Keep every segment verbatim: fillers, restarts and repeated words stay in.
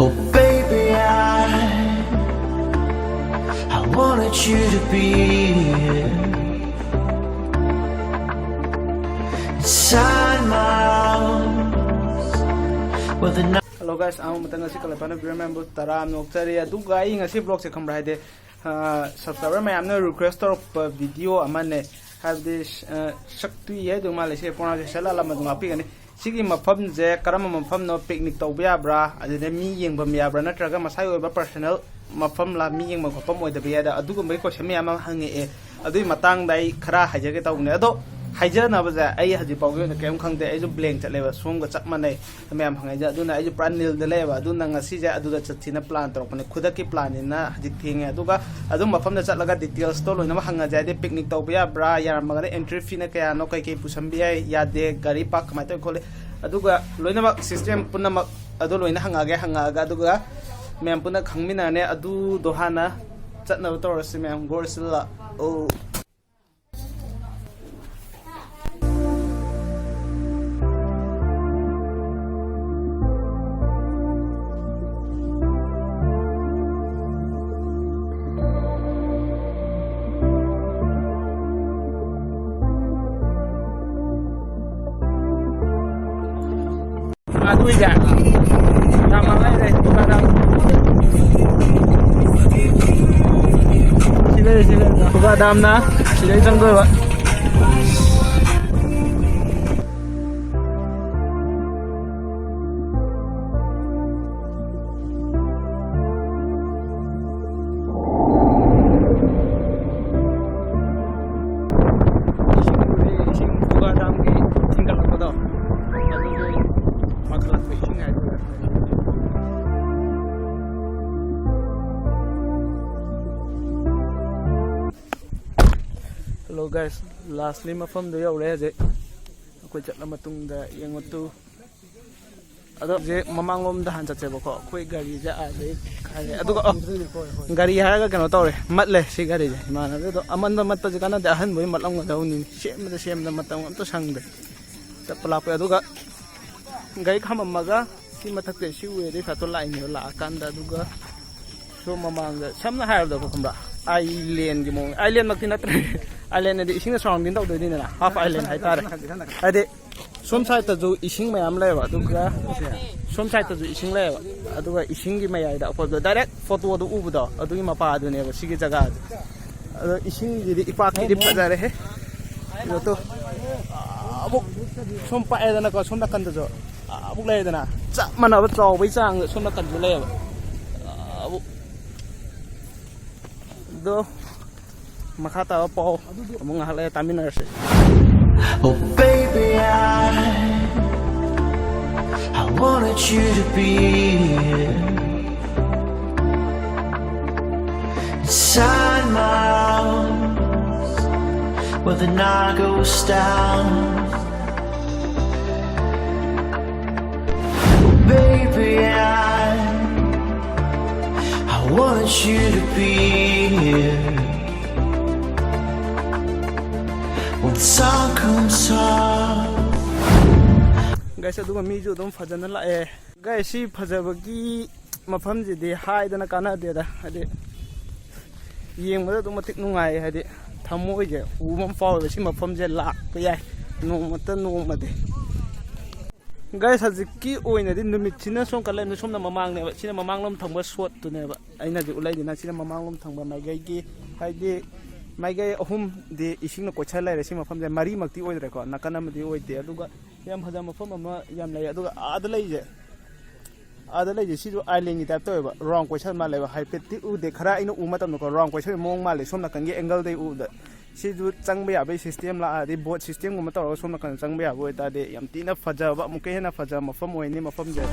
Oh, baby, I, I wanted you to be here inside my arms. With the night. Hello guys, ꯑꯍꯥꯟꯕ ꯃꯇꯝ ꯉꯁꯤ ꯀꯂꯦꯄꯥꯅ viewer ꯃꯌꯥꯝꯕꯨ ꯇꯔꯥꯝꯅ ꯑꯣꯛꯆꯔꯤ꯫ ꯑꯗꯨꯒ ꯑꯩ ꯉꯁꯤ vlogꯁꯦ ꯈꯪꯕ꯭ꯔꯥ ꯍꯥꯏꯗꯤ, subscriber ꯃꯌꯥꯝꯅ request ꯇꯧꯔꯛꯄ video ꯑꯃꯅꯦ꯫ ꯍꯥꯏꯕꯗꯤ, ꯑ, ꯁꯛꯇꯨ ꯍꯥꯏꯗꯧ ꯃꯥꯜꯂꯦ, ꯁꯤ ꯄ꯭ꯔꯣꯅꯥꯎꯟꯁꯤꯌꯦꯁꯟ ꯂꯥꯜꯂꯝꯃꯗꯤ ꯉꯥꯛꯄꯤꯒꯅꯤ꯫ ꯁꯤꯒꯤ ꯃꯐꯝꯁꯦ ꯀꯔꯝꯕ ꯃꯐꯝꯅꯣ, picnic ꯇꯧꯕ ꯌꯥꯕ꯭ꯔꯥ, ꯑꯗꯨꯗ ꯃꯤ ꯌꯦꯡꯐꯝ ꯌꯥꯕ꯭ꯔꯥ, ꯅꯠꯇ꯭ꯔꯒ ꯃꯁꯥꯒꯤ ꯑꯣꯏꯕ personal ꯃꯐꯝꯂ, ꯃꯤ ꯌꯦꯡꯐꯝ ꯈꯣꯠꯐꯝ ꯑꯣꯏꯗꯕ ꯌꯥꯗ, ꯑꯗꯨꯒꯨꯝꯕꯒꯤ question ꯃꯌꯥꯝ ꯑꯃ ꯍꯪꯉꯛꯑꯦ꯫ ꯑꯗꯨꯒꯤ ꯃꯇꯥꯡꯗ ꯑꯩ ꯈꯔ ꯍꯥꯏꯖꯒꯦ ꯇꯧꯕꯅꯦ꯫ ꯑꯗꯣ ꯍꯥꯏꯖꯅꯕꯁꯦ ꯑꯩ ꯍꯧꯖꯤꯛ ꯐꯥꯎꯒꯤ ꯑꯣꯏꯅ ꯀꯔꯤꯝ ꯈꯪꯗꯦ, ꯑꯩꯁꯨ blank ꯆꯠꯂꯦꯕ, ꯁꯣꯝꯒ ꯆꯞ ꯃꯥꯟꯅꯩ꯫ ꯃꯌꯥꯝ ꯍꯪꯉꯛꯏꯁꯦ꯫ ꯑꯗꯨꯅ ꯑꯩꯁꯨ ꯄꯨꯔꯥ ꯅꯤꯜꯗ ꯂꯩꯌꯦꯕ꯫ ꯑꯗꯨꯅ ꯉꯁꯤꯁꯦ ꯑꯗꯨꯗ ꯆꯠꯁꯤꯅ plan ꯇꯧꯔꯛꯄꯅꯦ꯫ ꯈꯨꯗꯛꯀꯤ planꯅꯤꯅ ꯍꯧꯖꯤꯛ ꯊꯦꯡꯉꯦ꯫ ꯑꯗꯨꯒ ꯑꯗꯨꯝ ꯃꯐꯝꯗ ꯆꯠꯂꯒ detailsꯇꯣ ꯂꯣꯏꯅꯃꯛ ꯍꯪꯉꯁꯦ꯫ ꯍꯥꯏꯗꯤ picnic ꯇꯧꯕ ꯌꯥꯕ꯭ꯔꯥ, ꯌꯥꯔꯝꯃꯒꯅ entry feeꯅ ꯀꯌꯥꯅꯣ, ꯀꯩꯀꯩ ꯄꯨꯁꯟꯕ ꯌꯥꯏ, ꯌꯥꯗꯦ, ꯒꯥꯔꯤ park ꯀꯃꯥꯏꯅ ꯇꯧꯋꯤ ꯈꯣꯠꯂꯤ, ꯑꯗꯨꯒ ꯂꯣꯏꯅꯃꯛ system ꯄꯨꯝꯅꯃꯛ ꯑꯗꯨ ꯂꯣꯏꯅ ꯍꯪꯉꯛꯑꯒꯦ꯫ ꯍꯪꯉꯛꯑꯒ ꯑꯗꯨꯒ ꯃꯌꯥꯝ ꯄꯨꯟꯅ ꯈꯪꯃꯤꯟꯅꯔꯅꯤ꯫ ꯑꯗꯨꯗꯣ ꯍꯥꯟꯅ ꯆꯠꯅꯕ ꯇꯧꯔꯁꯤ ꯃꯌꯥꯝ꯫ ꯒꯣꯔꯁꯤꯜꯂꯥ꯫ ꯑꯣ꯫ ꯑꯗꯨꯏꯗ ꯌꯥꯝ ꯃꯥꯡꯍꯜꯂꯦ ꯗꯨꯀꯥꯟꯗ꯫ ꯁꯤ ꯂꯩꯔꯦ, ꯁꯤ ꯂꯩꯔꯦ꯫ ꯗꯨꯀꯥꯟꯗꯥꯝꯅ ꯁꯤꯗꯩ ꯆꯪꯗꯣꯏꯕ꯫ ꯏꯁꯤꯡ, ꯏꯁꯤꯡ ꯗꯨꯀꯥꯟꯗꯥꯝꯒꯤ ꯊꯤꯡꯒꯠꯂꯛꯄꯗꯣ, ꯑꯗꯨꯒꯤ ꯃꯈꯜꯂꯛꯄ ꯏꯁꯤꯡ ꯍꯥꯏꯗꯣꯏꯔꯥ? Hello guys, lastly ꯃꯐꯝꯗꯣ ꯌꯧꯔꯦ ꯍꯧꯖꯤꯛ꯫ ꯑꯩꯈꯣꯏ ꯆꯠꯂ ꯃꯇꯨꯡꯗ ꯌꯦꯡꯉꯨ ꯇꯨ꯫ ꯑꯗꯣ ꯍꯧꯖꯤꯛ ꯃꯃꯥꯡꯂꯣꯝꯗ ꯍꯥꯟꯅ ꯆꯠꯁꯦꯕꯀꯣ꯫ ꯑꯩꯈꯣꯏ ꯒꯥꯔꯤꯁꯦ ꯑꯥꯗꯩ ꯈꯥꯏꯔꯦ꯫ ꯑꯗꯨꯒ, ꯑꯣ, ꯒꯥꯔꯤ ꯍꯥꯏꯔꯒ ꯀꯩꯅꯣ ꯇꯧꯔꯦ, ꯃꯠꯂꯦ ꯁꯤ ꯒꯥꯔꯤꯁꯦ꯫ ꯏꯃꯥꯟꯅꯕꯗꯣ ꯑꯃꯟꯕ ꯃꯠꯄꯁꯦ ꯀꯥꯟꯅꯗꯦ, ꯑꯍꯟꯕ ꯑꯣꯏꯅ ꯃꯠꯂꯝꯒꯗꯧꯅꯤꯅꯦ꯫ ꯁꯦꯝꯕꯗ ꯁꯦꯝꯕꯗ ꯃꯇꯝ ꯑꯝꯇ ꯁꯪꯗ꯭ꯔꯦ꯫ ꯆꯠꯄ ꯂꯥꯛꯄ꯫ ꯑꯗꯨꯒ ꯒꯥꯔꯤ ꯈꯥꯝꯃꯝꯃꯒ ꯁꯤ ꯃꯊꯛꯇ ꯁꯤ ꯎꯏ, ꯑꯗꯩ ꯁꯥꯠꯇꯣ ꯂꯥꯛꯏꯅꯦꯕ꯫ ꯂꯥꯛꯑꯀꯥꯟꯗ ꯑꯗꯨꯒ ꯁꯣꯝ ꯃꯃꯥꯡꯗ ꯁꯝꯅ ꯍꯥꯏꯔꯕꯗꯀꯣ, ꯈꯪꯕ꯭ꯔꯥ, ꯑꯥꯏꯂꯦꯟꯒꯤ ꯃꯑꯣꯡ, ꯑꯥꯏꯂꯦꯟꯃꯛꯇꯤ ꯅꯠꯇ꯭ꯔꯦ꯫ ꯑꯥꯏꯂꯦꯟꯗꯗꯤ ꯏꯁꯤꯡꯅ ꯁꯔꯥꯎꯟꯗꯤꯡ ꯇꯧꯗꯣꯏꯅꯤꯗꯅ, ꯍꯥꯐ ꯑꯥꯏꯂꯦꯟ ꯍꯥꯏꯇꯥꯔꯦ꯫ ꯍꯥꯏꯗꯤ ꯁꯣꯝ ꯁꯥꯏꯗꯇꯁꯨ ꯏꯁꯤꯡ ꯃꯌꯥꯝ ꯂꯩꯌꯦꯕ, ꯑꯗꯨꯒ ꯁꯣꯝ ꯁꯥꯏꯗꯇꯁꯨ ꯏꯁꯤꯡ ꯂꯩꯌꯦꯕ, ꯑꯗꯨꯒ ꯏꯁꯤꯡꯒꯤ ꯃꯌꯥꯏꯗ ꯑꯀꯣꯏꯕꯗ ꯗꯥꯏꯔꯦꯛ ꯐꯣꯇꯣꯗ ꯎꯕꯗꯣ, ꯑꯗꯨꯒꯤ ꯃꯄꯥꯗꯨꯅꯦꯕ ꯁꯤꯒꯤ ꯖꯒꯥꯁꯦ꯫ ꯑꯗꯣ ꯏꯁꯤꯡꯁꯤꯗꯤ ꯏꯄꯥꯛꯀꯤꯗꯤ ꯐꯖꯔꯦꯍꯦ꯫ ꯑꯗꯣ ꯑꯃꯨꯛ ꯁꯨꯝ ꯄꯥꯛꯑꯦꯗꯅꯀꯣ, ꯁꯣꯝ ꯅꯥꯀꯟꯗꯁꯨ ꯑꯃꯨꯛ ꯂꯩꯔꯦꯗꯅ, ꯆꯞ ꯃꯥꯟꯅꯕ ꯆꯥꯎꯕꯩ ꯆꯥꯡꯗ ꯁꯣꯝ ꯅꯥꯀꯟꯁꯨ ꯂꯩꯌꯦꯕ꯫ ꯑꯃꯨꯛ ꯑꯗꯣ ꯃꯈꯥ ꯇꯥꯕ ꯄꯥꯎ ꯑꯃꯨꯛ ꯉꯥꯏꯍꯥꯛ ꯂꯩꯔ ꯇꯥꯃꯤꯟꯅꯔꯁꯦ꯫ Oh, baby, I, I wanted you to be here inside my arms where the night goes down. Oh, baby, I, I wanted you to be here when the sun comes up. Guys, ꯑꯗꯨꯒ ꯃꯤꯁꯨ ꯑꯗꯨꯝ ꯐꯖꯅ ꯂꯥꯛꯑꯦ꯫ Guys, ꯁꯤ ꯐꯖꯕꯒꯤ ꯃꯐꯝꯁꯤꯗꯤ ꯍꯥꯏꯗꯅ ꯀꯥꯟꯅꯗꯦꯗ, ꯍꯥꯏꯗꯤ ꯌꯦꯡꯕꯗ ꯑꯗꯨꯛ ꯃꯇꯤꯛ ꯅꯨꯡꯉꯥꯏ, ꯍꯥꯏꯗꯤ ꯊꯃꯣꯏꯁꯦ ꯍꯨꯕ ꯑꯃ ꯐꯥꯎꯋꯦꯕ꯫ ꯁꯤ ꯃꯐꯝꯁꯦ ꯂꯥꯛꯄ ꯌꯥꯏ ꯅꯣꯡꯃꯇ ꯅꯣꯡꯃꯗꯤ꯫ Guys, ꯍꯧꯖꯤꯛꯀꯤ ꯑꯣꯏꯅꯗꯤ ꯅꯨꯃꯤꯠꯁꯤꯅ ꯁꯣꯝ ꯀꯜꯂꯦ, ꯁꯣꯝꯅ ꯃꯃꯥꯡꯅꯦꯕ, ꯁꯤꯅ ꯃꯃꯥꯡꯂꯣꯝ ꯊꯪꯕ ꯁꯣꯠꯇꯨꯅꯦꯕ꯫ ꯑꯩꯅ ꯍꯧꯖꯤꯛ ꯎꯠꯂꯛꯏꯁꯤꯅ ꯁꯤꯅ ꯃꯃꯥꯡꯂꯣꯝ ꯊꯪꯕ ꯃꯥꯏꯀꯩꯒꯤ, ꯍꯥꯏꯗꯤ ꯃꯥꯏꯀꯩ ꯑꯍꯨꯝꯗꯤ ꯏꯁꯤꯡꯅ ꯀꯣꯏꯁꯜ ꯂꯩꯔꯦ꯫ ꯁꯤ ꯃꯐꯝꯁꯦ ꯃꯔꯤꯃꯛꯇꯤ ꯑꯣꯏꯗ꯭ꯔꯦꯀꯣ, ꯅꯥꯀꯟ ꯑꯃꯗꯤ ꯑꯣꯏꯗꯦ꯫ ꯑꯗꯨꯒ ꯌꯥꯝ ꯐꯖꯕ ꯃꯐꯝ ꯑꯃ ꯌꯥꯝ ꯂꯩ꯫ ꯑꯗꯨꯒ ꯑꯥꯗ ꯂꯩꯁꯦ, ꯑꯥꯗ ꯂꯩꯁꯦ ꯁꯤꯁꯨ ꯑꯥꯏꯂꯦꯟꯒꯤ ꯇꯥꯏꯞ ꯇꯧꯋꯦꯕ, ꯔꯥꯎꯟ ꯀꯣꯏꯁꯟ ꯃꯥꯜꯂꯦꯕ꯫ ꯍꯥꯏꯐꯦꯠꯇꯤ ꯎꯗꯦ, ꯈꯔ ꯑꯩꯅ ꯎꯕ ꯃꯇꯝꯗꯀꯣ, ꯔꯥꯎꯟ ꯀꯣꯏꯁꯟꯒꯤ ꯃꯑꯣꯡ ꯃꯥꯜꯂꯦ ꯁꯣꯝ ꯅꯥꯀꯟꯒꯤ ꯑꯦꯡꯒꯜꯗꯩ ꯎꯕꯗ꯫ ꯁꯤꯁꯨ ꯆꯪꯕ ꯌꯥꯕꯒꯤ ꯁꯤꯁꯇꯦꯝ ꯂꯥꯛꯑꯗꯤ, ꯕꯣꯠ ꯁꯤꯁꯇꯦꯝꯒꯨꯝꯕ ꯇꯧꯔꯒ ꯁꯣꯝ ꯅꯥꯀꯟꯗ ꯆꯪꯕ ꯌꯥꯕ ꯑꯣꯏꯇꯥꯔꯗꯤ ꯌꯥꯝ ꯊꯤꯅ ꯐꯖꯕ, ꯑꯃꯨꯛꯀ ꯍꯦꯟꯅ ꯐꯖꯕ ꯃꯐꯝꯁꯦ꯫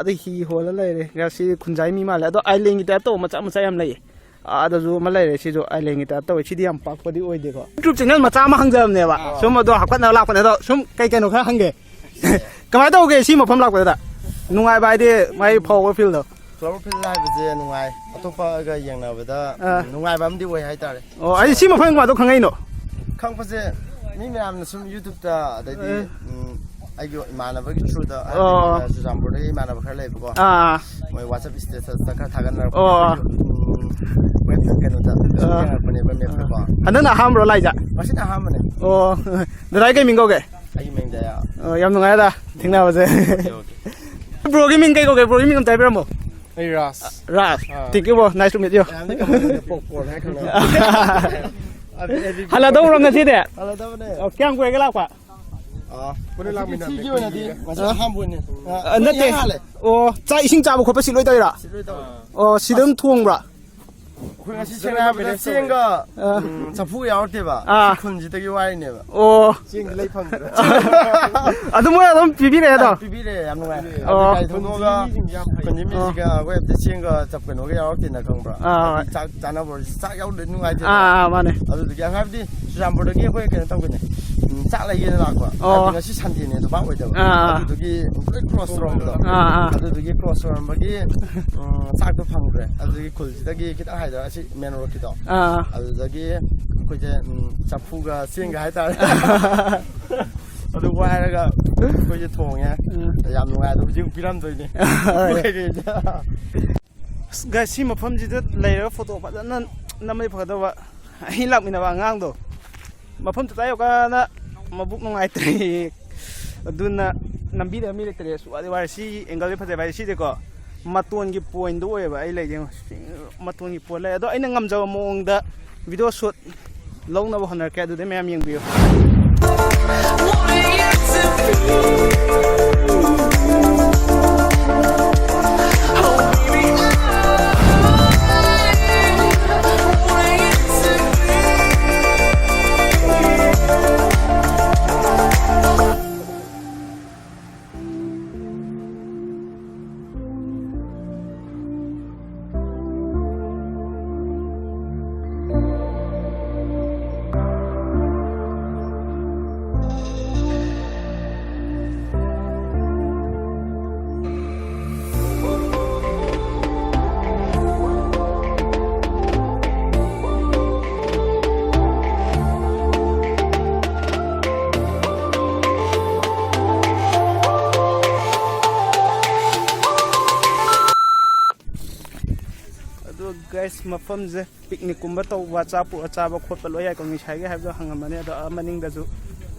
ꯑꯗꯩ ꯍꯤ ꯍꯣꯜꯂ ꯂꯩꯔꯦ꯫ ꯉꯁꯤ ꯈꯨꯟꯖꯥꯏ ꯃꯤ ꯃꯥꯜꯂꯦ꯫ ꯑꯗꯣ ꯑꯥꯏꯂꯦꯟꯒꯤ ꯇꯥꯏꯞ ꯇꯧꯕ ꯃꯆꯥ ꯃꯆꯥ ꯌꯥꯝ ꯂꯩꯌꯦ꯫ ꯑꯥꯗꯁꯨ ꯑꯃ ꯂꯩꯔꯦ, ꯁꯤꯁꯨ ꯑꯥꯏꯂꯦꯟꯒꯤ ꯇꯥꯏꯞ ꯇꯧꯋꯦ꯫ ꯁꯤꯗꯤ ꯌꯥꯝ ꯄꯥꯛꯄꯗꯤ ꯑꯣꯏꯗꯦꯀꯣ꯫ YouTube ꯆꯦꯅꯦꯜ ꯃꯆꯥ ꯑꯃ ꯍꯥꯡꯖꯕꯅꯦꯕ꯫ ꯑꯥ꯫ ꯁꯨꯝ ꯑꯗꯣ ꯍꯥꯞꯀꯠꯅꯕ ꯂꯥꯛꯄꯅꯦ꯫ ꯑꯗꯣ ꯁꯨꯝ ꯀꯩ ꯀꯩꯅꯣ ꯈꯔ ꯍꯪꯒꯦ꯫ ꯀꯃꯥꯏꯅ ꯇꯧꯒꯦ ꯁꯤ ꯃꯐꯝ ꯂꯥꯛꯄꯗ? ꯅꯨꯡꯉꯥꯏꯕ ꯍꯥꯏꯗꯤ ꯃꯥꯏ ꯐꯥꯎꯕ ꯐꯤꯜꯗꯣ? ꯐ꯭ꯂꯥꯋꯔ ꯐꯤꯜ ꯍꯥꯏꯕꯁꯦ ꯅꯨꯡꯉꯥꯏ꯫ ꯑꯇꯣꯞꯄꯒ ꯌꯦꯡꯅꯕꯗ, ꯑꯥ꯫ ꯎꯝ, ꯅꯨꯡꯉꯥꯏꯕ ꯑꯃꯗꯤ ꯑꯣꯏ ꯍꯥꯏꯇꯥꯔꯦ꯫ ꯑꯣ, ꯑꯩ ꯁꯤ ꯃꯐꯝ ꯀꯃꯥꯏꯅ ꯈꯪꯉꯛꯏꯅꯣ? ꯈꯪꯕꯁꯦ ꯃꯤ ꯃꯌꯥꯝꯅ ꯁꯨꯝ YouTube-ꯇ, ꯑꯗꯩꯗꯤ, ꯑꯦ꯫ ꯎꯝ, ꯑꯩꯒꯤ ꯏꯃꯥꯟꯅꯕꯒꯤ through-ꯗ, ꯑꯣ꯫ ꯍꯥꯏꯗꯤ, ꯆꯨꯔꯆꯥꯟꯄꯨꯔꯗꯒꯤ ꯏꯃꯥꯟꯅꯕ ꯈꯔ ꯂꯩꯕꯀꯣ꯫ ꯑꯥ꯫ ꯃꯣꯏ WhatsApp status-ꯇ ꯈꯔ ꯊꯥꯒꯠꯅꯔꯛꯄ꯫ ꯑꯣ꯫ ꯎꯝ, web ꯀꯩꯅꯣꯗ ꯑꯥ꯫ ꯌꯦꯡꯉꯛꯄꯅꯦꯕ, map-ꯇꯀꯣ꯫ ꯍꯟꯗꯛꯅ ꯑꯍꯥꯟꯕꯔꯣ ꯂꯥꯛꯏꯁꯦ? ꯉꯁꯤꯅ ꯑꯍꯥꯟꯕꯅꯦ꯫ ꯑꯣ꯫ ꯗꯗꯥꯒꯤ ꯀꯩ ꯃꯤꯡ ꯀꯧꯒꯦ? ꯑꯩꯒꯤ ꯃꯤꯡ ꯗꯌꯥ꯫ ꯑꯣ, ꯌꯥꯝ ꯅꯨꯡꯉꯥꯏꯔꯦ ꯗꯥ, ꯊꯦꯡꯅꯕꯁꯦ꯫ Okay, okay. Bro-ꯒꯤ ꯃꯤꯡ ꯀꯩ ꯀꯧꯒꯦ? Bro-ꯒꯤ ꯃꯤꯡ ꯑꯝꯇ ꯍꯥꯏꯕꯤꯔꯝꯃꯣ꯫ ꯑꯩ ꯔꯥꯖ꯫ ꯔꯥꯖ꯫ ꯑꯥ꯫ Thank you, bro. Nice to meet you. ꯌꯥꯝꯅ ꯀꯃꯟ popcorn ꯍꯥꯏ ꯈꯪꯅꯕ꯫ ꯍꯜꯂꯗꯧꯔꯣ ꯉꯁꯤꯗꯤ? ꯍꯜꯂꯗꯕꯅꯦ꯫ ꯑꯣ, ꯀꯌꯥꯝ ꯀꯨꯏꯔꯒꯦ ꯂꯥꯛꯄ? ꯑꯥ, ꯄꯨꯟꯅ ꯂꯥꯛꯃꯤꯟꯅꯕꯅꯦ꯫ ꯁꯤꯒꯤ ꯑꯣꯏꯅꯗꯤ ꯉꯁꯥꯏ ꯑꯍꯥꯟꯕ ꯑꯣꯏꯅꯤ꯫ ꯑꯥ, ꯅꯠꯇꯦ꯫ ꯌꯥꯝ ꯍꯥꯜꯂꯦ꯫ ꯑꯣ, ꯆꯥꯛ ꯏꯁꯤꯡ ꯆꯥꯕ ꯈꯣꯠꯄ ꯁꯤ ꯂꯣꯏ ꯇꯧꯔꯤꯔꯥ? ꯁꯤ ꯂꯣꯏ ꯇꯧꯔꯦ꯫ ꯑꯣ, ꯁꯤꯗ ꯑꯗꯨꯝ ꯊꯣꯡꯕ꯭ꯔꯥ? ꯑꯩꯈꯣꯏ ꯉꯁꯤ ꯁꯦꯡꯅ ꯍꯥꯏꯔꯕꯗ ꯆꯦꯡꯒ, ꯑꯥ꯫ ꯎꯝ, ꯆꯐꯨ ꯌꯥꯎꯔꯛꯇꯦꯕ꯫ ꯑꯥ꯫ ꯁꯤ ꯈꯨꯟꯁꯤꯗꯒꯤ ꯋꯥꯔꯤꯅꯦꯕ꯫ ꯑꯣ꯫ ꯆꯦꯡꯗꯤ ꯂꯩ ꯐꯪꯗ꯭ꯔꯦ꯫ ꯑꯗꯨ ꯃꯣꯏ ꯑꯗꯨꯝ ꯄꯤꯕꯤꯔꯛꯑꯦ ꯑꯗꯣ? ꯄꯤꯕꯤꯔꯦ, ꯌꯥꯝ ꯅꯨꯡꯉꯥꯏ꯫ ꯑꯣ꯫ ꯑꯗꯨ ꯒꯥꯔꯤ ꯊꯧꯗꯣꯛꯑꯒ ꯈꯨꯟꯁꯤ ꯃꯤꯁꯤꯡꯁꯦ ꯌꯥꯝ ꯐꯩ꯫ ꯈꯨꯟꯁꯤ ꯃꯤꯁꯤꯒ ꯑꯩꯈꯣꯏ ꯑꯝꯇ ꯆꯦꯡꯒ ꯆꯞ ꯀꯩꯅꯣꯒ ꯌꯥꯎꯔꯛꯇꯦꯅ ꯈꯪꯕ꯭ꯔꯥ? ꯑꯥ, ꯍꯣꯏ꯫ ꯍꯥꯏꯗꯤ ꯆꯥꯛ ꯆꯥꯅꯕ ꯑꯣꯏꯔꯁꯨ ꯆꯥꯛ ꯌꯥꯎꯗ꯭ꯔꯗꯤ ꯅꯨꯡꯉꯥꯏꯇꯦꯗꯅ꯫ ꯑꯥ, ꯑꯥ, ꯃꯥꯅꯦ꯫ ꯑꯗꯨꯗꯨꯒꯤ ꯍꯥꯏꯕꯗꯤ ꯆꯨꯔꯆꯥꯟꯄꯨꯔꯗꯒꯤ ꯑꯩꯈꯣꯏ ꯀꯩꯅꯣ ꯇꯧꯒꯅꯤ꯫ ꯎꯝ, ꯆꯥꯛ ꯂꯩꯒꯦꯅ ꯂꯥꯛꯄ꯫ ꯑꯣ꯫ ꯍꯥꯏꯗꯤ ꯉꯁꯤ Sunday-ꯅꯦ, ꯅꯨꯄꯥ ꯑꯣꯏꯗꯕ꯫ ꯑꯥ, ꯑꯥ꯫ ꯑꯗꯨꯗꯨꯒꯤ ꯂꯣꯏ close ꯇꯧꯔꯝꯕꯗꯣ꯫ ꯑꯥ, ꯑꯥ꯫ ꯑꯗꯨꯗꯨꯒꯤ close ꯇꯧꯔꯝꯕꯒꯤ, ꯎꯝ, ꯆꯥꯛꯇꯣ ꯐꯪꯗ꯭ꯔꯦ꯫ ꯑꯗꯨꯗꯒꯤ ꯈꯨꯜꯁꯤꯗꯒꯤ ꯈꯤꯇꯪ ꯍꯥꯏꯗꯔ ꯑꯁꯤ main road-ꯀꯤꯗꯣ꯫ ꯑꯥ, ꯑꯥ꯫ ꯑꯗꯨꯗꯒꯤ ꯑꯩꯈꯣꯏꯁꯦ, ꯎꯝ, ꯆꯐꯨꯒ ꯆꯦꯡꯒ ꯍꯥꯏꯇꯥꯔꯦ꯫ ꯑꯗꯨ ꯋꯥꯏꯔꯒ ꯑꯩꯈꯣꯏꯁꯦ ꯊꯣꯡꯉꯦ꯫ ꯎꯝ꯫ ꯌꯥꯝ ꯅꯨꯡꯉꯥꯏ꯫ ꯑꯗꯣ ꯍꯧꯖꯤꯛ ꯄꯤꯔꯝꯗꯣꯏꯅꯦ꯫ ꯍꯣꯏ꯫ ꯑꯁ, guys, ꯁꯤ ꯃꯐꯝꯁꯤꯗ ꯂꯩꯔꯒ photo ꯐꯖꯅ ꯅꯝꯃꯗꯤ ꯐꯒꯗꯧꯕ꯫ ꯑꯩ ꯂꯥꯛꯃꯤꯟꯅꯕ ꯑꯉꯥꯡꯗꯣ ꯃꯐꯝ ꯆꯞ ꯆꯥ ꯌꯧꯔꯀꯥꯟꯗ ꯃꯕꯨꯛ ꯅꯨꯡꯉꯥꯏꯇ꯭ꯔꯦ꯫ ꯑꯗꯨꯅ ꯂꯝꯕꯤꯗ ꯃꯤ ꯂꯩꯇ꯭ꯔꯦ꯫ ꯑꯁ, ꯋꯥꯗꯤ ꯋꯥꯔꯦ꯫ ꯁꯤ angle-ꯗꯤ ꯐꯖꯩ ꯚꯥꯏ꯫ ꯁꯤꯁꯦꯀꯣ ꯃꯇꯣꯟꯒꯤ point-ꯗꯣ ꯑꯣꯏꯌꯦꯕ ꯑꯩ ꯂꯩꯁꯦ꯫ ꯌꯦꯡꯉꯣ, ꯁꯤ ꯃꯇꯣꯟꯒꯤ point ꯂꯩ꯫ ꯑꯗꯣ ꯑꯩꯅ ꯉꯝꯖꯕ ꯃꯑꯣꯡꯗ video shoot ꯂꯧꯅꯕ ꯍꯣꯠꯅꯔꯛꯀꯦ꯫ ꯑꯗꯨꯗꯩ ꯃꯌꯥꯝ ꯌꯦꯡꯕꯤꯌꯨ꯫ Guys, ꯃꯐꯝꯁꯦ ꯄꯤꯛꯅꯤꯛꯀꯨꯝꯕ ꯇꯧꯕ, ꯑꯆꯥꯄꯣꯠ ꯑꯆꯥꯕ ꯈꯣꯠꯄ ꯂꯣꯏ ꯌꯥꯏꯀꯣ꯫ ꯉꯁꯥꯏꯒꯤ ꯍꯥꯏꯕꯗꯣ ꯍꯪꯉꯝꯕꯅꯦ, ꯑꯗꯣ ꯑꯥ ꯃꯅꯤꯡꯗꯁꯨ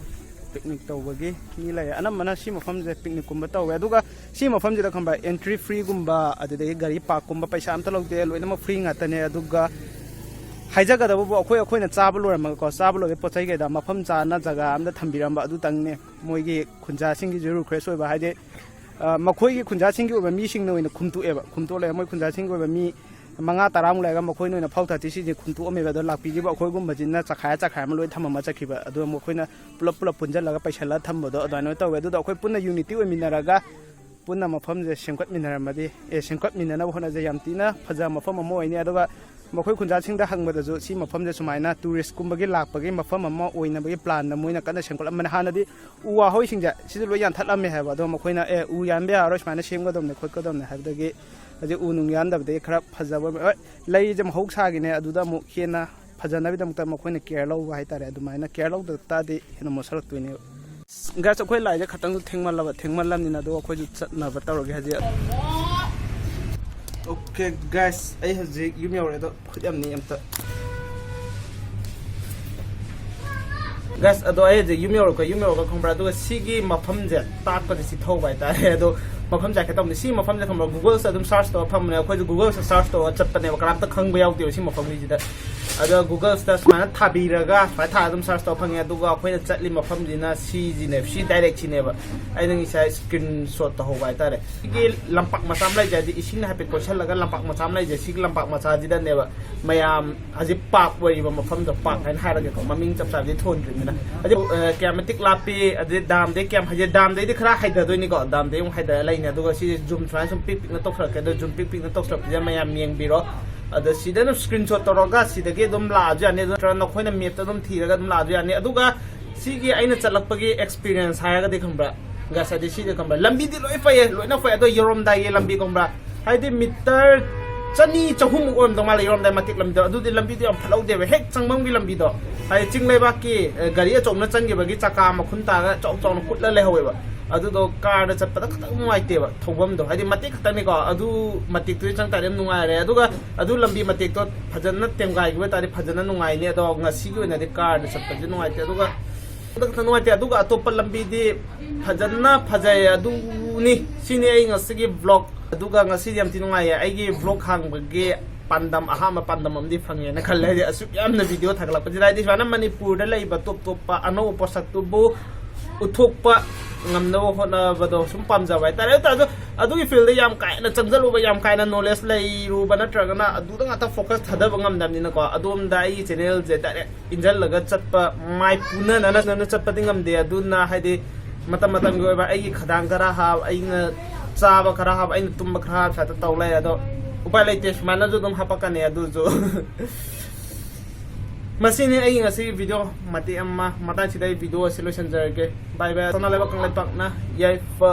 ꯄꯤꯛꯅꯤꯛ ꯇꯧꯕꯒꯤ ꯃꯤ ꯂꯩꯌꯦ꯫ ꯑꯅꯝꯕꯅ ꯁꯤ ꯃꯐꯝꯁꯦ ꯄꯤꯛꯅꯤꯛꯀꯨꯝꯕ ꯇꯧꯋꯦ꯫ ꯑꯗꯨꯒ ꯁꯤ ꯃꯐꯝꯁꯤꯗ ꯈꯪꯕ꯭ꯔꯥ, entry free ꯒꯨꯝꯕ, ꯑꯗꯨꯗꯒꯤ ꯒꯥꯔꯤ park ꯀꯨꯝꯕ ꯄꯩꯁꯥ ꯑꯝꯇ ꯂꯧꯗꯦ, ꯂꯣꯏꯅꯃꯛ free ꯉꯥꯛꯇꯅꯦ꯫ ꯑꯗꯨꯒ ꯍꯥꯏꯖꯒꯗꯕꯕꯨ, ꯑꯩꯈꯣꯏ, ꯑꯩꯈꯣꯏꯅ ꯆꯥꯕ ꯂꯣꯏꯔꯝꯃꯒꯀꯣ, ꯆꯥꯕ ꯂꯣꯏꯕꯒꯤ ꯄꯣꯠ ꯆꯩ ꯀꯩꯗ ꯃꯐꯝ ꯆꯥꯅ ꯖꯒꯥ ꯑꯝꯗ ꯊꯝꯕꯤꯔꯝꯕ, ꯑꯗꯨꯇꯪꯅꯦ꯫ ꯃꯣꯏꯒꯤ ꯈꯨꯟꯖꯥꯁꯤꯡꯒꯤꯁꯨ request ꯑꯣꯏꯕ, ꯍꯥꯏꯗꯤ, ꯑ, ꯃꯈꯣꯏꯒꯤ ꯈꯨꯟꯖꯥꯁꯤꯡꯒꯤ ꯑꯣꯏꯕ ꯃꯤꯁꯤꯡꯅ ꯑꯣꯏꯅ ꯈꯨꯝꯇꯣꯛꯑꯦꯕ꯫ ꯈꯨꯝꯇꯣꯛꯂꯒ ꯃꯣꯏ ꯈꯨꯟꯖꯥꯁꯤꯡꯒꯤ ꯑꯣꯏꯕ ꯃꯤ ꯃꯉꯥ ꯇꯔꯥꯃꯨꯛ ꯂꯩꯔꯒ ꯃꯈꯣꯏꯅ ꯑꯣꯏꯅ ꯐꯥꯎ ꯊꯥꯔꯇꯤ ꯁꯤꯁꯦ ꯈꯨꯝꯇꯣꯛꯑꯝꯃꯦꯕ꯫ ꯑꯗꯣ ꯂꯥꯛꯄꯤꯔꯤꯕ ꯑꯩꯈꯣꯏꯒꯨꯝꯕꯁꯤꯅ ꯆꯈꯥꯏꯔ ꯆꯈꯥꯏꯔ ꯑꯃ ꯂꯣꯏ ꯊꯝꯃꯝꯃ ꯆꯠꯈꯤꯕ꯫ ꯑꯗꯨꯒ ꯃꯈꯣꯏꯅ ꯄꯨꯂꯞ ꯄꯨꯂꯞ ꯄꯨꯟꯁꯤꯜꯂꯒ ꯄꯩꯁꯜꯂꯒ ꯊꯝꯕꯗꯣ ꯑꯗꯨꯃꯥꯏꯅ ꯇꯧꯋꯦ꯫ ꯑꯗꯨꯗ ꯑꯩꯈꯣꯏ ꯄꯨꯟꯅ unity ꯑꯣꯏꯃꯤꯟꯅꯔꯒ ꯄꯨꯟꯅ ꯃꯐꯝꯁꯦ ꯁꯦꯝꯒꯠꯃꯤꯟꯅꯔꯝꯃꯗꯤ, ꯑꯦ, ꯁꯦꯝꯒꯠꯃꯤꯟꯅꯅꯕ ꯍꯣꯠꯅꯖꯩ꯫ ꯌꯥꯝ ꯊꯤꯅ ꯐꯖꯕ ꯃꯐꯝ ꯑꯃ ꯑꯣꯏꯅꯤ꯫ ꯑꯗꯨꯒ ꯃꯈꯣꯏ ꯈꯨꯟꯖꯥꯁꯤꯡꯗ ꯍꯪꯕꯗꯁꯨ ꯁꯤ ꯃꯐꯝꯁꯦ ꯁꯨꯃꯥꯏꯅ tourist ꯀꯨꯝꯕꯒꯤ ꯂꯥꯛꯄꯒꯤ ꯃꯐꯝ ꯑꯃ ꯑꯣꯏꯅꯕꯒꯤ plan ꯗ ꯃꯣꯏꯅ ꯀꯟꯅ ꯁꯦꯝꯒꯠꯂꯝꯕꯅꯦ꯫ ꯍꯥꯟꯅꯗꯤ ꯎ ꯋꯥ ꯍꯧꯔꯤꯁꯤꯡꯁꯦ ꯁꯤꯗ ꯂꯣꯏ ꯌꯥꯟꯊꯠꯂꯝꯃꯦ ꯍꯥꯏꯕ꯫ ꯑꯗꯣ ꯃꯈꯣꯏꯅ, "ꯑꯦ, ꯎ ꯌꯥꯟꯕ ꯌꯥꯔꯔꯣꯏ, ꯁꯨꯃꯥꯏꯅ ꯁꯦꯝꯒꯗꯕꯅꯦ ꯈꯣꯠꯀꯗꯕꯅꯦ" ꯍꯥꯏꯕꯗꯒꯤ ꯍꯧꯖꯤꯛ ꯎ ꯅꯨꯡ ꯌꯥꯟꯗꯕꯗꯒꯤ ꯈꯔ ꯐꯖꯕ, ꯍꯣꯏ, ꯂꯩꯁꯦ ꯃꯍꯧꯁꯥꯒꯤꯅꯦ, ꯑꯗꯨꯗ ꯑꯃꯨꯛ ꯍꯦꯟꯅ ꯐꯖꯅꯕꯒꯤꯗꯃꯛꯇ ꯃꯈꯣꯏꯅ care ꯂꯧꯕ ꯍꯥꯏꯇꯥꯔꯦ꯫ ꯑꯗꯨꯃꯥꯏꯅ care ꯂꯧꯗ ꯇꯥꯔꯗꯤ ꯍꯦꯟꯅ ꯃꯣꯠꯁꯜꯂꯛꯇꯣꯏꯅꯦꯕ꯫ Guys, ꯑꯩꯈꯣꯏ ꯂꯥꯛꯏꯁꯦ ꯈꯇꯪꯁꯨ ꯊꯦꯡꯃꯜꯂꯕ, ꯊꯦꯡꯃꯜꯂꯕꯅꯤꯅ ꯑꯗꯣ ꯑꯩꯈꯣꯏꯁꯨ ꯆꯠꯅꯕ ꯇꯧꯔꯒꯦ ꯍꯧꯖꯤꯛ꯫ Okay guys, ꯑꯩ ꯍꯧꯖꯤꯛ ꯌꯨꯝ ꯌꯧꯔꯦ, ꯑꯗꯣ ꯈꯨꯠ ꯌꯥꯝ ꯅꯤꯛꯑꯦ ꯑꯝꯇ꯫ Guys, ꯑꯗꯣ ꯑꯩ ꯍꯧꯖꯤꯛ ꯌꯨꯝ ꯌꯧꯔꯛꯄ, ꯌꯨꯝ ꯌꯧꯔꯒ ꯈꯪꯕ꯭ꯔꯥ, ꯑꯗꯨꯒ ꯁꯤꯒꯤ ꯃꯐꯝꯁꯦ ꯇꯥꯛꯄꯁꯦ ꯁꯤ ꯊꯧꯕ ꯍꯥꯏꯇꯥꯔꯦ꯫ ꯑꯗꯣ ꯃꯐꯝꯁꯦ ꯍꯥꯏꯐꯦꯠ ꯇꯧꯕꯅꯦ꯫ ꯁꯤ ꯃꯐꯝꯁꯦ ꯈꯪꯕ꯭ꯔꯥ, Google ꯁꯤꯗ ꯑꯗꯨꯝ search ꯇꯧꯔ ꯐꯝꯕꯅꯦ꯫ ꯑꯩꯈꯣꯏꯁꯨ Google ꯁꯤꯗ search ꯇꯧꯔꯒ ꯆꯠꯄꯅꯦꯕ, ꯀꯅꯥꯝꯇ ꯈꯪꯕ ꯌꯥꯎꯗꯦꯕ ꯁꯤ ꯃꯐꯝꯒꯤꯁꯤꯗ꯫ ꯑꯗꯣ Google ꯁꯤꯗ ꯁꯨꯃꯥꯏꯅ ꯊꯥꯕꯤꯔꯒ ꯁꯨꯃꯥꯏꯅ ꯊꯥꯔꯒ ꯑꯗꯨꯝ search ꯇꯧꯔ ꯐꯪꯉꯦ꯫ ꯑꯗꯨꯒ ꯑꯩꯈꯣꯏꯅ ꯆꯠꯂꯤ ꯃꯐꯝꯁꯤꯅ ꯁꯤꯁꯤꯅꯦꯕ, ꯁꯤ direct ꯁꯤꯅꯦꯕ꯫ ꯑꯩꯅ ꯉꯁꯥꯏ screenshot ꯇꯧꯍꯧꯕ ꯍꯥꯏꯇꯥꯔꯦ꯫ ꯁꯤꯒꯤ ꯂꯝꯄꯥꯛ ꯃꯆꯥ ꯑꯃ ꯂꯩꯖꯩ, ꯍꯥꯏꯗꯤ ꯏꯁꯤꯡꯅ ꯍꯥꯏꯐꯦꯠ ꯀꯣꯏꯁꯜꯂꯒ ꯂꯝꯄꯥꯛ ꯃꯆꯥ ꯑꯃ ꯂꯩꯖꯩ꯫ ꯁꯤꯒꯤ ꯂꯝꯄꯥꯛ ꯃꯆꯥꯁꯤꯗꯅꯦꯕ ꯃꯌꯥꯝ ꯍꯧꯖꯤꯛ park ꯑꯣꯏꯔꯤꯕ ꯃꯐꯝꯗꯣ, park ꯍꯥꯏꯅ ꯍꯥꯏꯔꯒꯦꯀꯣ, ꯃꯃꯤꯡ ꯆꯞ ꯆꯥꯕꯗꯤ ꯊꯣꯟꯗ꯭ꯔꯤꯕꯅꯤꯅ꯫ ꯑꯗꯨ, ꯑ, ꯀꯌꯥꯝ ꯃꯇꯤꯛ ꯂꯥꯞꯄꯤ, ꯑꯗꯩ dam ꯗꯩ ꯀꯌꯥꯝ ꯍꯥꯏꯖꯩ, dam ꯗꯩꯗꯤ ꯈꯔ ꯍꯥꯏꯊꯗꯣꯏꯅꯤꯀꯣ, dam ꯗꯩ ꯑꯃꯨꯛ ꯍꯥꯏꯊꯔ ꯂꯩꯅꯤ꯫ ꯑꯗꯨꯒ ꯁꯤꯁꯦ zoom ꯁꯨꯃꯥꯏꯅ ꯁꯨꯝ ꯄꯤꯛ ꯄꯤꯛꯅ ꯇꯧꯁꯜꯂꯛꯀꯦ꯫ ꯑꯗꯣ zoom ꯄꯤꯛ ꯄꯤꯛꯅ ꯇꯧꯁꯜꯂꯛꯄꯁꯤꯗ ꯃꯌꯥꯝ ꯌꯦꯡꯕꯤꯔꯣ꯫ ꯑꯗꯣ ꯁꯤꯗ ꯑꯗꯨꯝ screenshot ꯇꯧꯔꯒ ꯁꯤꯗꯒꯤ ꯑꯗꯨꯝ ꯂꯥꯛꯑꯁꯨ ꯌꯥꯅꯤ, ꯑꯗꯨ ꯅꯠꯇ꯭ꯔꯒ ꯅꯈꯣꯏꯅ map ꯇ ꯑꯗꯨꯝ ꯊꯤꯔꯒ ꯑꯗꯨꯝ ꯂꯥꯛꯑꯁꯨ ꯌꯥꯅꯤ꯫ ꯑꯗꯨꯒ ꯁꯤꯒꯤ ꯑꯩꯅ ꯆꯠꯂꯛꯄꯒꯤ experience ꯍꯥꯏꯔꯒꯗꯤ ꯈꯪꯕ꯭ꯔꯥ, ꯉꯁꯥꯏꯗꯤ ꯁꯤꯗ ꯈꯪꯕ꯭ꯔꯥ, ꯂꯝꯕꯤꯗꯤ ꯂꯣꯏ ꯐꯩꯌꯦ, ꯂꯣꯏꯅ ꯐꯩ, ꯑꯗꯣ ꯌꯧꯔꯝꯗꯥꯏꯒꯤ ꯂꯝꯕꯤ ꯈꯪꯕ꯭ꯔꯥ, ꯍꯥꯏꯗꯤ meter ꯆꯅꯤ ꯆꯍꯨꯝꯃꯨꯛ ꯑꯣꯏꯔꯝꯗꯧ ꯃꯥꯜꯂꯦ ꯌꯧꯔꯝꯗꯥꯏ ꯃꯇꯦꯛ ꯂꯝꯕꯤꯗꯣ꯫ ꯑꯗꯨꯗꯤ ꯂꯝꯕꯤꯗꯣ ꯌꯥꯝ ꯐꯠꯍꯧꯗꯦꯕ, ꯍꯦꯛ ꯆꯪꯐꯝꯒꯤ ꯂꯝꯕꯤꯗꯣ, ꯍꯥꯏꯗꯤ ꯆꯤꯡ ꯂꯩꯕꯥꯛꯀꯤ, ꯑ, ꯒꯥꯔꯤ ꯑꯆꯧꯕꯅ ꯆꯪꯈꯤꯕꯒꯤ ꯆꯀꯥ ꯃꯈꯨꯟ ꯇꯥꯔꯒ ꯆꯥꯎ ꯆꯥꯎꯅ ꯀꯨꯠꯂ ꯂꯩꯍꯧꯋꯦꯕ꯫ ꯑꯗꯨꯗꯣ ꯀꯥꯔꯗ ꯆꯠꯄꯗ ꯈꯤꯇꯪ ꯅꯨꯡꯉꯥꯏꯇꯦꯕ, ꯊꯧꯐꯝꯗꯣ ꯍꯥꯏꯗꯤ ꯃꯇꯦꯛ ꯈꯛꯇꯪꯅꯤꯀꯣ, ꯑꯗꯨ ꯃꯇꯦꯛꯇꯨꯗꯤ ꯆꯪ ꯇꯥꯔꯗꯤ ꯌꯥꯝ ꯅꯨꯡꯉꯥꯏꯔꯦ꯫ ꯑꯗꯨꯒ ꯑꯗꯨ ꯂꯝꯕꯤ ꯃꯇꯦꯛꯇꯣ ꯐꯖꯅ ꯇꯦꯝꯒꯥꯏꯈꯤꯕ ꯇꯥꯔꯗꯤ ꯐꯖꯅ ꯅꯨꯡꯉꯥꯏꯅꯤ꯫ ꯑꯗꯣ ꯉꯁꯤꯒꯤ ꯑꯣꯏꯅꯗꯤ ꯀꯥꯔꯗ ꯆꯠꯄꯁꯦ ꯅꯨꯡꯉꯥꯏꯇꯦ꯫ ꯑꯗꯨꯒ ꯑꯗꯨ ꯈꯛꯇꯪ ꯅꯨꯡꯉꯥꯏꯇꯦ꯫ ꯑꯗꯨꯒ ꯑꯇꯣꯞꯄ ꯂꯝꯕꯤꯗꯤ ꯐꯖꯅ ꯐꯖꯩ꯫ ꯑꯗꯨꯅꯤ, ꯁꯤꯅꯤ ꯑꯩ ꯉꯁꯤꯒꯤ ꯕ꯭ꯂꯣꯛ꯫ ꯑꯗꯨꯒ ꯉꯁꯤꯗꯤ ꯌꯥꯝ ꯊꯤ ꯅꯨꯡꯉꯥꯏꯌꯦ꯫ ꯑꯩꯒꯤ ꯕ꯭ꯂꯣꯛ ꯍꯥꯡꯕꯒꯤ ꯄꯥꯟꯗꯝ, ꯑꯍꯥꯟꯕ ꯄꯥꯟꯗꯝ ꯑꯃꯗꯤ ꯐꯪꯉꯦꯅ ꯈꯜꯂꯦ꯫ ꯍꯥꯏꯗꯤ ꯑꯁꯨꯛ ꯌꯥꯝꯅ ꯚꯤꯗꯤꯑꯣ ꯊꯥꯒꯠꯂꯛꯄꯁꯤꯗ, ꯍꯥꯏꯗꯤ ꯁꯨꯃꯥꯏꯅ ꯃꯅꯤꯄꯨꯔꯗ ꯂꯩꯕ ꯇꯣꯞ ꯇꯣꯞꯄ ꯑꯅꯧꯕ ꯄꯣꯠꯁꯛꯇꯨꯕꯨ ꯎꯠꯊꯣꯛꯄ ꯉꯝꯅꯕ ꯍꯣꯠꯅꯕꯗꯣ ꯁꯨꯝ ꯄꯥꯝꯖꯕ ꯍꯥꯏꯇꯥꯔꯦ꯫ ꯑꯗꯨ ꯇꯥꯔꯁꯨ ꯑꯗꯨꯒꯤ ꯐꯤꯜꯗ ꯌꯥꯝ ꯀꯥ ꯍꯦꯟꯅ ꯆꯪꯁꯤꯜꯂꯨꯕ, ꯌꯥꯝ ꯀꯥ ꯍꯦꯟꯅ ꯅꯣꯂꯦꯖ ꯂꯩꯔꯨꯕ ꯅꯠꯇ꯭ꯔꯒꯅ ꯑꯗꯨꯗ ꯉꯥꯛꯇ ꯐꯣꯀꯁ ꯊꯥꯗꯕ ꯉꯝꯗꯕꯅꯤꯅꯀꯣ, ꯑꯗꯣꯝꯗ ꯑꯩꯒꯤ ꯆꯦꯅꯦꯜꯁꯦ ꯗꯥꯏꯔꯦꯛ ꯏꯟꯖꯜꯂꯒ ꯆꯠꯄ, ꯃꯥꯏ ꯄꯨꯅꯅꯅ ꯆꯠꯄꯗꯤ ꯉꯝꯗꯦ꯫ ꯑꯗꯨꯅ ꯍꯥꯏꯗꯤ ꯃꯇꯝ ꯃꯇꯝꯒꯤ ꯑꯣꯏꯕ ꯑꯩꯒꯤ ꯈꯗꯥꯡ ꯈꯔ ꯍꯥꯞ, ꯑꯩꯅ ꯆꯥꯕ ꯈꯔ ꯍꯥꯞ, ꯑꯩꯅ ꯇꯨꯝꯕ ꯈꯔ ꯍꯥꯞ, ꯁꯨꯃꯥꯏꯅ ꯇꯧ ꯂꯩ꯫ ꯑꯗꯣ ꯎꯄꯥꯏ ꯂꯩꯇꯦ, ꯁꯨꯃꯥꯏꯅꯁꯨ ꯑꯗꯨꯝ ꯍꯥꯄꯛꯀꯅꯤ꯫ ꯑꯗꯨꯁꯨ ꯃꯁꯤꯅꯤ ꯑꯩꯒꯤ ꯉꯁꯤꯒꯤ ꯚꯤꯗꯤꯑꯣ ꯃꯇꯦꯛ ꯑꯃ꯫ ꯃꯇꯥꯡꯁꯤꯗ ꯑꯩ ꯚꯤꯗꯤꯑꯣ ꯑꯁꯤ ꯂꯣꯏꯁꯤꯟꯖꯔꯒꯦ꯫ ꯕꯥꯏ ꯕꯥꯏ꯫ ꯁꯅꯥ ꯂꯩꯕꯥꯛ ꯀꯪꯂꯩ ꯄꯥꯛꯅ ꯌꯥꯏꯐ